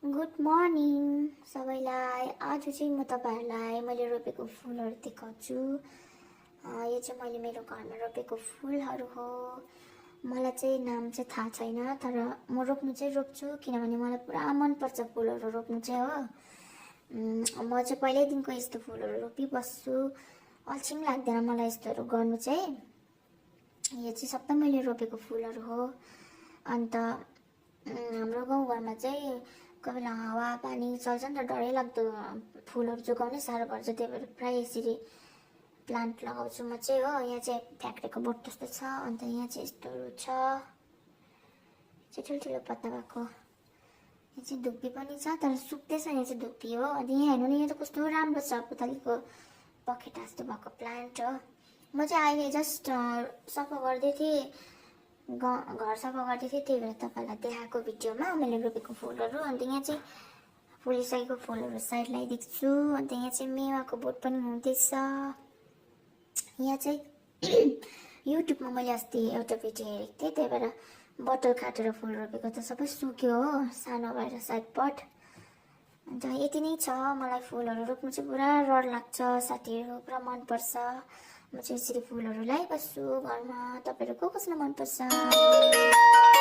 Good morning सबैलाई। आज चाहिँ म तपाईहरुलाई मैले रोपेको फुलहरु देखाउँछु। यो चाहिँ मैले मेरो घरमा रोपेको फुलहरु हो। मलाई चाहिँ नाम चाहिँ थाहा छैन, तर म रोप्नु चाहिँ रोप्छु किनभने मलाई पुरा मन पर्छ फुलहरु रोप्नु चाहिँ हो। म चाहिँ पहिल्यैदेखिको यस्तो फुलहरु रोपिबस्छु। अल्छी लाग्दैन मलाई यस्तोहरु गर्नु चाहिँ। यो चाहिँ सबै मैले रोपेको फुलहरु हो। अन्त हाम्रो गाउँघरमा चाहिँ कोही बेला हावा पानी चल्छ नि त, डरै लाग्दो फुलहरु जोगाउनै साह्रो पर्छ। त्यही भएर प्राय यसरी प्लान्ट लगाउँछु म चाहिँ हो। यहाँ चाहिँ फ्याक्ट्रीको बोट त्यस्तो छ। अन्त यहाँ चाहिँ यस्तोहरु छ, चाहिँ ठुल्ठुलो पत्ता भएको। यहाँ चाहिँ धुप्पी पनि छ, तर सुक्दैछ। यहाँ चाहिँ धुप्पी हो। अनि यहाँ हेर्नु नि, यो त कस्तो राम्रो छ, पुतलीको पखेटा जस्तो भएको प्लान्ट हो। म चाहिँ अहिले जस्ट सफा गर्दै थिएँ, घर सफा गर्दै थिएँ। त्यही भएर तपाईँलाई देखाएको भिडियोमा मैले रोपेको फुलहरु। अन्त यहाँ चाहिँ फुलिसकेको फुलहरु साइड लगाइदिएको छु। अन्त यहाँ चाहिँ मेवाको बोट पनि हुँदैछ। यहाँ चाहिँ युट्युबमा मैले अस्ति एउटा भिडियो हेरेको थिएँ, त्यही भएर बटल काटेर फुल रोपेको त सबै सुक्यो हो, सानो भएर सायद पट। अन्त यति नै छ। मलाई फुलहरु रोप्नु चाहिँ पुरा रहर लाग्छ, साथीहरु पुरा मन पर्छ। म चाहिँ यसरी फुलहरु लगाइबस्छु घरमा। तपाईहरु को कसलाई मन पर्छ?